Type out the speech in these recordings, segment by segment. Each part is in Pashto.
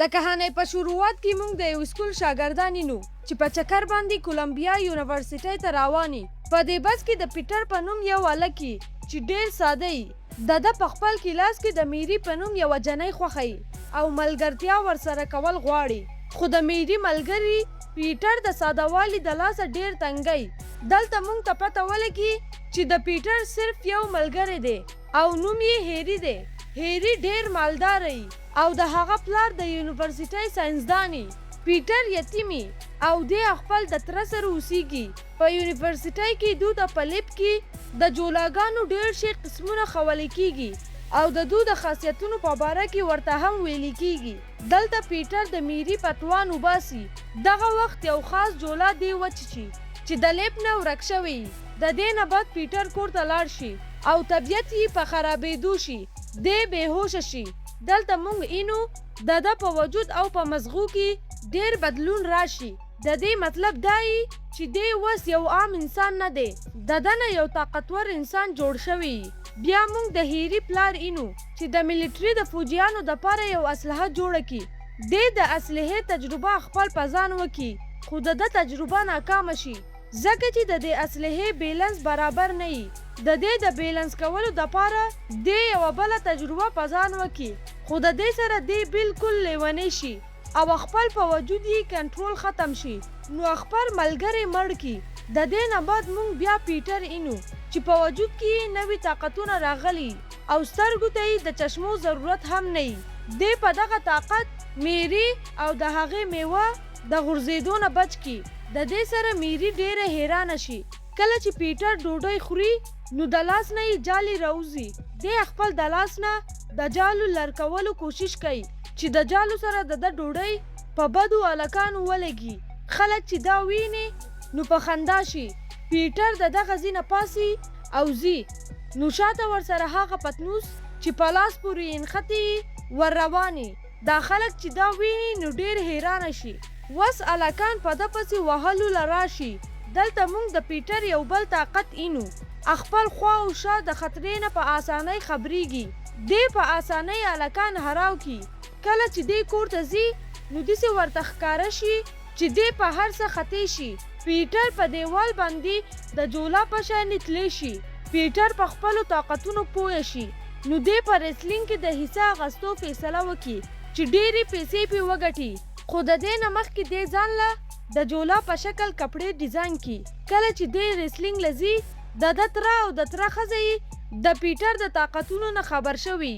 د کهانۍ په شروعات کې مونږ د یو سکول شاګردان اینو چې په چکر باندې کولمبیا یونیورسټۍ ته روان یي. په دې بس کې د پیټر په نوم یو هلک یي چې ډیر ساده یي. دده په خپل کلاس کې د میري په نوم یوه جنۍ خوښه یي او ملګرتیا ورسره کول غواړي. خو د میري ملګري پیټر د ساده والي د لاسه ډیر تنګی. دلته مونږ ته پته ولګي چې د پیټر صرف یو ملګری دی او نوم یې هیري دی. هیري ډیر مالداره یي او د هغه پلار د یونیورسټۍ ساینسدان یي. پیټر یتیم یي او دی خپل د تره سره اوسیږي. په یونیورسټۍ کې دو ته په لیب کې د جولاګانو ډیر شی قسمونه ښولی کیږي او د دو د خاصیتونو په باره کې ورته هم ویلی کیږي. دلته پیټر د میري په توان وباسي. دغه وخت یو خاص جولا دی وچیچي چې د لیب نه ورک شوی یي. د دې نه بعد پیټر کور ته لاړ شي او طبیعت یي په خرابیدو شي. دی بې هوشه شي. دلته مونږ اینو دده په وجود او په مزغو کې ډیر بدلون راشي. د دې مطلب دا یي چې دی وس یو عام انسان نه دی. دده نه یو طاقتور انسان جوړ شوی یي. بیا مونږ د هیري پلار اینو چې د ملټري د فوجیانو دپاره یو اسلحه جوړه کړي. دی د اسلحې تجربه خپل په ځان وکړي خو دده تجربه ناکامه شي ځکه چې د دې اسلحې بیلنس برابر نه یي. د دې د بیلنس کولو دپاره دی یوه بله تجربه په ځان وکړي خو د دې سره دی بلکل لیونی شي او خپل په وجود یی کنټرول ختم شي نو خپل ملګری مړ کړي. د دې نه بعد مونږ بیا پیټر اینو چې په وجود کې یی نوي طاقتونه راغلي او سترګو ته یی د چشمو ضرورت هم نه یی. دی په دغه طاقت میری او د هغې میوه د غورځیدو نه بچ کړي. د دې سره میری ډیره حیرانه شي. کله چې پیټر ډوډۍ خوري نو د لاس نه یی جالې راوځي. دی خپل د لاس نه د جالو لر کولو کوشش کوي چې د جالو سره دده ډوډۍ په بدو هلکانو ولګي. خلک چې دا ویني نو په خندا شي. پیټر د دغه ځي نه پاڅي او ځي نو شاته ورسره هغه پتنوس چې په لاس پورې یې نښتې یي ور روان یي. دا خلک چې دا ویني نو ډیر حیرانه شي. وس هلکان په ده پسې وهلو له راشي. دلته مونږ د پیټر یو بل طاقت اینو. اخپل خوا او شا د خطرې نه په آسانۍ خبریږي. دی په آسانۍ هلکان هراو کي. کله چې دی کور ته ځي نو دسې ورته ښکاره شي چې دی په هر څه خطې شي. پیټر په دیوال باندې د جولا په شانې تلی شي. پیټر په خپلو طاقتونو پوه شي نو دی په ریسلینګ کې د حصه اغستو فیصله وکړي چې ډیرې پیسې پې وګټي. خو د دې نه مخکې دی ځان له د جولا په شکل کپړې ډیزاین کړي. کله چې دی ریسلینګ له ځي د ده تره او د تره ښځه یې د پیټر د طاقتونو نه خبر شوي.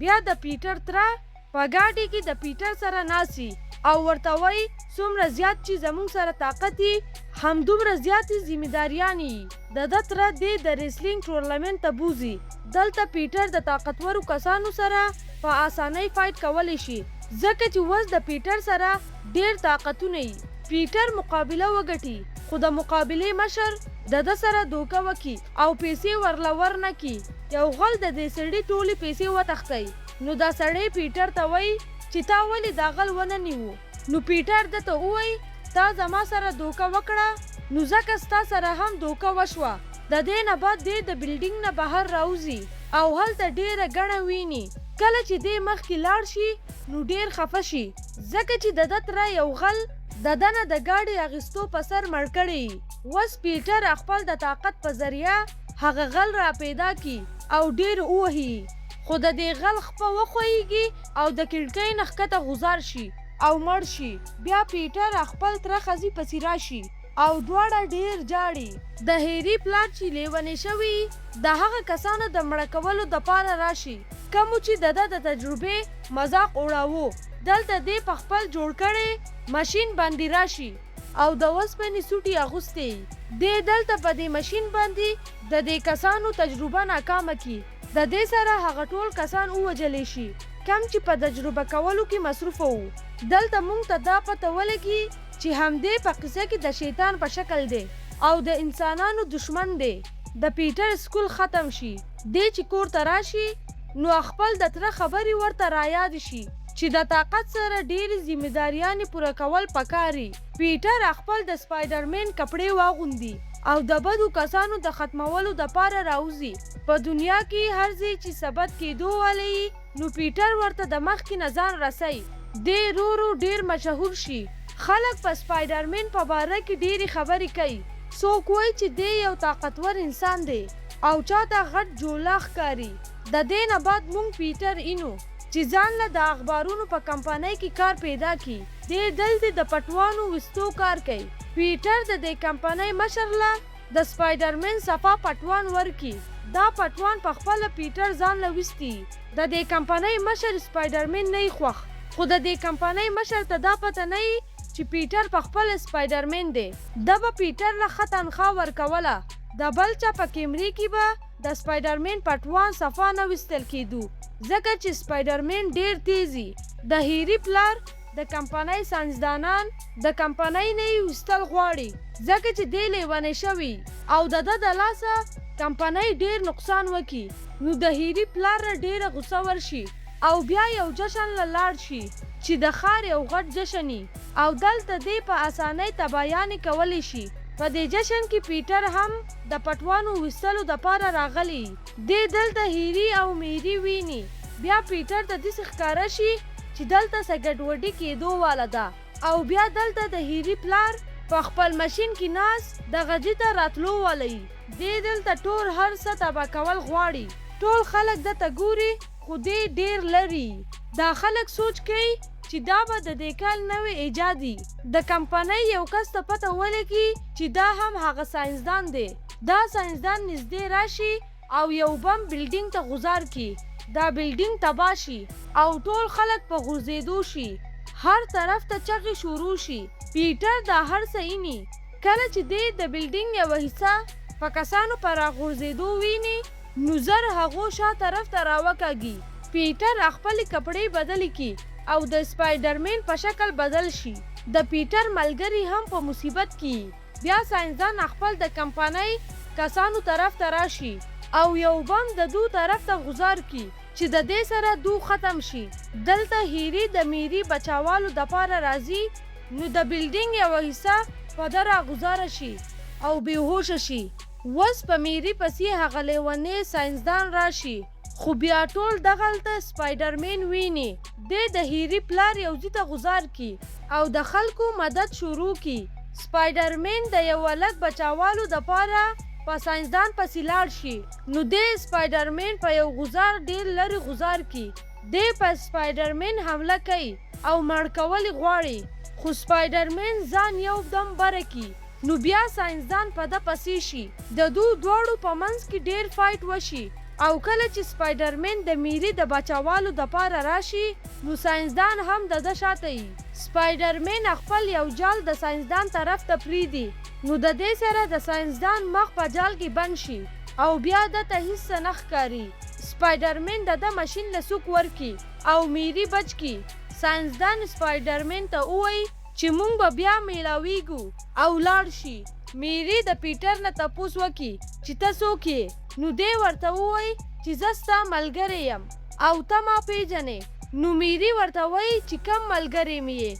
بیا د پیټر تره په ګاډي کې د پیټر سره ناست وي او ورته وایي څومره زیات چې زمونږ سره طاقت یي همدومره زیاتې ذمه داریانې یي. د ده تره دی د ریسلینګ ټورنمنټ ته بوځي. دلته پیټر د طاقتورو کسانو سره په اسانۍ فایټ کولی شي ځکه چې وس د پیټر سره ډیر طاقتونه یي. پیټر مقابله وګټي خو د مقابلې مشر د ده سره دوکه وکړي او پیسې ورله ور نه کړي. یو غل د دې سړي ټولې پیسې وتښتوي نو دا سړی پیټر ته وایي چې تا ولې دا غل ونه نیوو؟ نو پیټر ده ته ووایي تا زما سره دوکه وکړه نو ځکه ستا سره هم دوکه وشوه. د دې نه بعد دی د بلډینګ نه بهر راوځي او هلته ډیره ګڼه ویني. کله چې دی مخکې لاړ شي نو ډیر خفه شي ځکه چې د ده تره یو غل د ده نه د ګاډي اخیستو په سر مړ کړی یي. وس پیټر خپل د طاقت په ذریعه هغه غل راپیدا کړي او ډیر ووهي یي خو د دې غل خپه وښویږي او د کړکۍ نه ښکته غوځار شي او مړ شي. بیا پیټر خپل تره ښځي پسي راشي او دواړه ډیر ژاړي. د هیري پلار چي لیونی شوی یي د هغه کسانو د مړه کولو دپاره راشي کومو چي دده د تجربې مذاق اوړاوو. دلته دی په خپل جوړ کړی ماشین باندي راشي او د وسپني سوټي اغوستی یي. دی دلته په دې ماشین باندي د دې کسانو تجربه ناکامه کړي. د دې سره هغه ټول کسان ووژلی شي کوم چي په تجربه کولو کي مصروفه وو. دلته مونږ ته دا پته ولګي چي همدی په قصه کي د شیطان په شکل دی او د انسانانو دښمن دی. د پیټر سکول ختم شي، دی چي کور ته راشي نو خپل د تره خبري ورته رایادي شي چي د طاقت سره ډیري ذمه داریاني پوره کول پکار یي. پیټر خپل د سپایډرمین کپړې واغوندي او د بدو کسانو د ختمولو دپاره راوځي. په دنیا کي هر ځای چي څه بد کیدو واله یي نو پیټر ورته د مخکي نه ځان رسوي. دی رو رو ډېر مشهور شي. خلک په سپایډرمین په باره کې ډېرې خبرې کوي. څوک وایي چې دی یو طاقتور انسان دی او چاته غټ جولا ښکاري. د دې نه بعد مونږ پیټر اینو چې ځان له د اخبارونو په کمپنۍ کې کار پیدا کي. دی دلتې د پټوانو ویستو کار کوي. پیټر د دې کمپنۍ مشر له د سپایډرمین صفا پټوان ورکي. دا پټوان په خپله پیټر ځان له ویستي. د دې کمپنۍ مشر سپایډرمین نه یي خوښ، خو د دې کمپنۍ مشر ته دا پته نه یي چې پیټر په خپله سپایډرمین دی. ده به پیټر له ښه تنخوا ورکوله. د بل چا په کیمرې کې به د سپایډرمین پټوان صفا نه ویستل کېدو، ځکه چې سپایډرمین ډېر تېز یي. د هیري پلار د کمپنۍ ساینسدانان د کمپنۍ نه یې ویستل غواړي، ځکه چې دی لیونی شوی او د ده د لاسه کمپنۍ ډېر نقصان وکي. نو د هیري پلار له ډېره غوسه ورشي او بیا یو جشن له لاړ شي چې د ښار یو غټ جشن یي او دلته دی په اسانۍ تباهیانې کولی شي. په دې جشن کې پیټر هم د پټوانو ویستلو دپاره راغلی یي. دی دلته هیري او میري ویني. بیا پیټر ته داسې ښکاره شي چې دلته څه ګډوډي کېدو واله ده او بیا دلته د هیري پلار په خپل مشین کې ناست دغه ځي ته راتلو واله یي. دی دلته ټول هر څه تباه کول غواړي. ټول خلک ده ته ګوري خو دی ډېر لرې یي. دا خلک سوچ کوي چې دا به د دې کال نوې ایجاد یي. د کمپنۍ یو کس ته پته ولګي چې دا هم هغه ساینسدان دی. دا ساینسدان نږدې راشي او یو بم بلډینګ ته غوزار کړي. دا بلډینګ تباه شي او ټول خلک په غورځېدو شي. هر طرف ته چغې شروع شي. پیټر دا هر څه ایني. کله چې دی د بلډینګ یوه حصه په کسانو په راغورځېدو ویني نو زر هغو شا طرف ته راوکاږي. پیټر خپلې کپړې بدلې کړي او د سپایډرمین په شکل بدل شي. د پیټر ملګري هم په مصیبت کې یي. بیا ساینسدان خپل د کمپنۍ کسانو طرف ته راشي او یو بم د دو طرف ته غوزار کړي چې د دې سره دو ختم شي. دلته هیري د میري بچاوالو دپاره راځي نو د بلډینګ یوه حصه په ده راغوزاره شي او بې هوشه شي. وس په میري پسې هغه لیونی ساینسدان راشي، خو بیا ټول دغلته سپایډرمین ویني. دی د هیري پلار یو ځي ته غوزار کړي او د خلکو مدد شروع کړي. سپایډرمین د یو هلک بچاوالو دپاره په ساینسدان پسې لاړ شي نو دی سپایډرمین په یو غوزار ډېر لرې غوزار کړي. دی په سپایډرمین حمله کوي او مړ کول یې غواړي، خو سپایډرمین ځان یو دم بره کړي نو بیا ساینسدان په ده پسې شي. د دو دواړو په منځ کې ډېر فایټ وشي او کله چې سپایډرمین د میري د بچاوالو دپاره راشي نو ساینسدان هم د ده شاته یي. سپایډرمین خپل یو جال د ساینسدان طرف ته پریږدي نو د دې سره د ساینسدان مخ په جال کې بند شي او بیا ده ته هیڅ څه نه ښکاري. سپایډرمین د ده مشین له سوک ورکړي او میري بچ کړي. ساینسدان سپایډرمین ته ووایي چې مونږ به بیا میلاویږو او لاړ شي. میري د پیټر نه تپوس وکړي چې ته څوک یې؟ نو دی ورته ووایي چې زه ستا ملګری یم او ته ما پیژنې. نو میري ورته وایي چې کوم ملګری مې یې؟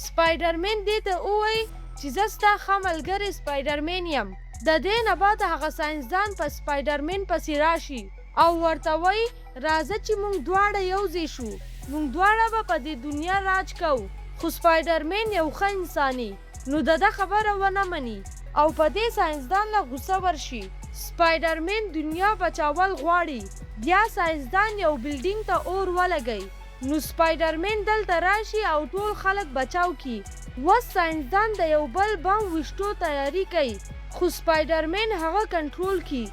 سپایډرمین دې ته ووایي چې زه ستا ښه ملګری سپایډرمین یم. د دې نه بعد هغه ساینسدان په سپایډرمین پسې راشي او ورته وایي راځه چې مونږ دواړه یو ځای شو، مونږ دواړه به په دې دنیا راج کوو. خو سپایډرمین یو ښه انسان یي نو د ده خبره ونه مني او په دې ساینسدان له غوسه ورشي. سپایډرمین دنیا بچاول غواړي. بیا ساینسدان یو بلډینګ ته اور ولګوي نو سپایډرمین دلته راشي او ټول خلک بچاو کړي. وس ساینسدان د یو بل بم ویشتو تیاری کوي خو سپایډرمین هغه کنټرول کړي.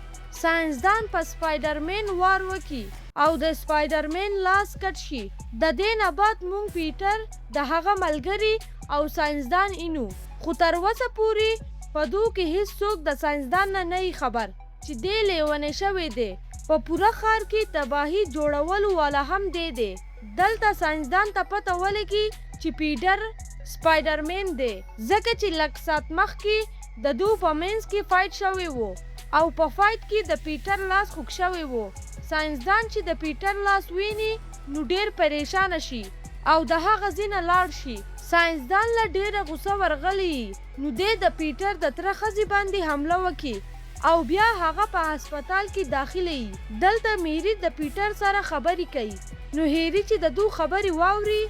ساینسدان په سپایډرمین وار وکړي او د سپایډرمین لاس کټ شي. د دې نه بعد مونږ پیټر، د هغه ملګري او ساینسدان اینو، خو تر اوسه پورې په دو کې هیڅ څوک د ساینسدان نه نه یي خبر چې دی لیونی شوی دی. په پوره ښار کې تباهي جوړولو والا هم دی دی. دلته ساینسدان ته پته ولګي چې پیټر سپایډرمین دی، ځکه چې لږ ساعت مخکې د دو په منځ کې فایټ شوی وو او په فایټ کې د پیټر لاس خوږ شوی وو. ساینسدان چې د پیټر لاس ویني نو ډېر پریشانه شي او د هغه ځینه لاړ شي. ساینسدان له ډېره غوسه ورغلی یي نو دی د پیټر د تره ښځې باندې حمله وکړي او بیا هغه په هسپتال کې داخله یي. دلته میري د پیټر سره خبرې کوي نو هیري چې د دو خبرې واوري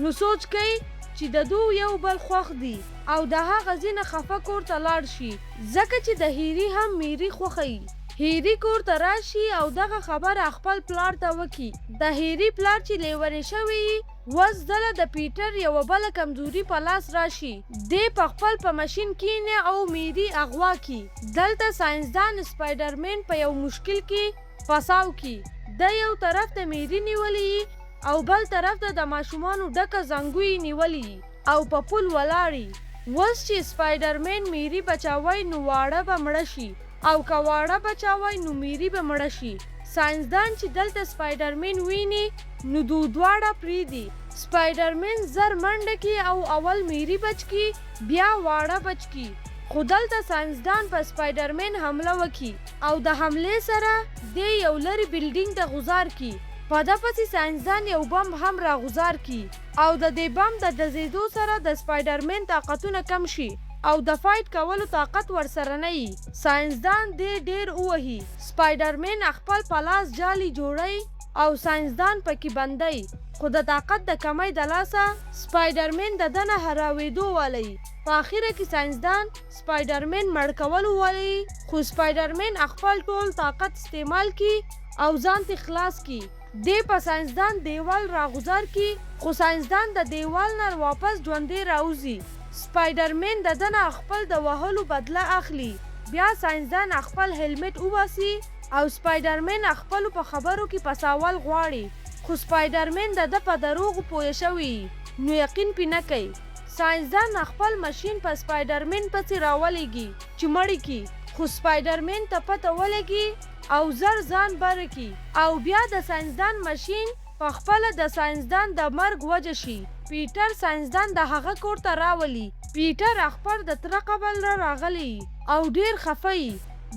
نو سوچ کوي چې د دوئ یو بل خوښ دي او د هغه ځینه خفه کور ته لاړ شي ځکه چې د هیري هم میري خوښه يي. هیري کور ته راشي او دغه خبره خپل پلار ته وکړي. د هیري پلار چې لیونی شوی يي وس ځله د پیټر یوه بله کمزوري په لاس راشي. دی په خپل په مشین کینې او میري اغوا کړي. دلته ساینسدان سپایډرمین په یو مشکل کې پساو کړي. ده یو طرف ته میري نیولې يي او بل طرف ته د ماشومانو ډکه زنګو يي نیولې يي او په پول ولاړ يي. وس چې سپایډرمین میري بچاوی نو واړه به مړه شي او که واړه بچاوی نو میري به مړه شي. ساینسدان چې دلته سپایډرمین ویني نو دوئ دواړه پریږدي. سپایډرمین زر منډه کړي او اول میري بچ کړي بیا واړه بچ کړي. خو دلته ساینسدان په سپایډرمین حمله وکړي او د حملې سره دی یو لرې بلډینګ ته غوزار کړي. په ده پسې ساینسدان یو بمب هم راغوزار کړي او د دې بمب د ډزیدو سره د سپایډرمین طاقتونه کم شي او د فایټ کولو طاقت ورسره نه يي. ساینسدان دی ډیر ووهي. سپایډرمین خپل په لاس جالی جوړی او ساینسدان پکی بندی خو د طاقت د کمی د لاسه سپایډرمین د ده نه هراویدو واله يي. په اخیره کی ساینسدان سپایډرمین مړ کولو واله يي خو سپایډرمین خپل ټول طاقت استعمال کی او ځان تی خلاص کی. دی په ساینسدان دیوال راغوځار کی خو ساینسدان د دیوال نه واپس ژوندی راوځي. سپایډرمین د ده نه خپل د وهلو بدله اخلي. بیا ساینسدان خپل هیلمټ وباسي او سپایډرمین خپلو په خبرو کی پساول غواړي خو سپایډرمین د ده په دروغو پوه شوی يي نو یقین پی نه کوي. ساینسدان خپل مشین په سپایډرمین پسې راولیږي چې مړ یې کړي خو سپایډرمین ته پته ولګي او زر ځان بره کړي او بیا د ساینسدان مشین په خپله د ساینسدان د مرګ وجه شي. پیټر ساینسدان د هغه کور ته راولي. پیټر اخپر د تره قبر له راغلی يي او ډیر خفه يي.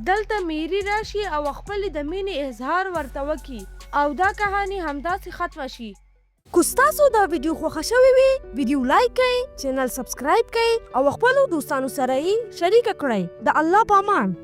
دلته میري راشي او خپلې د مینې اظهار ورته وکړي او دا کهاني همداسې ختمه شي. که ستاسو دا ویډیو خوښه شوې وي، ویډیو لایک کړئ، چینل سبسکرایب کړئ او خپلو دوستانو سره یې شریکه کړئ. د الله په امان.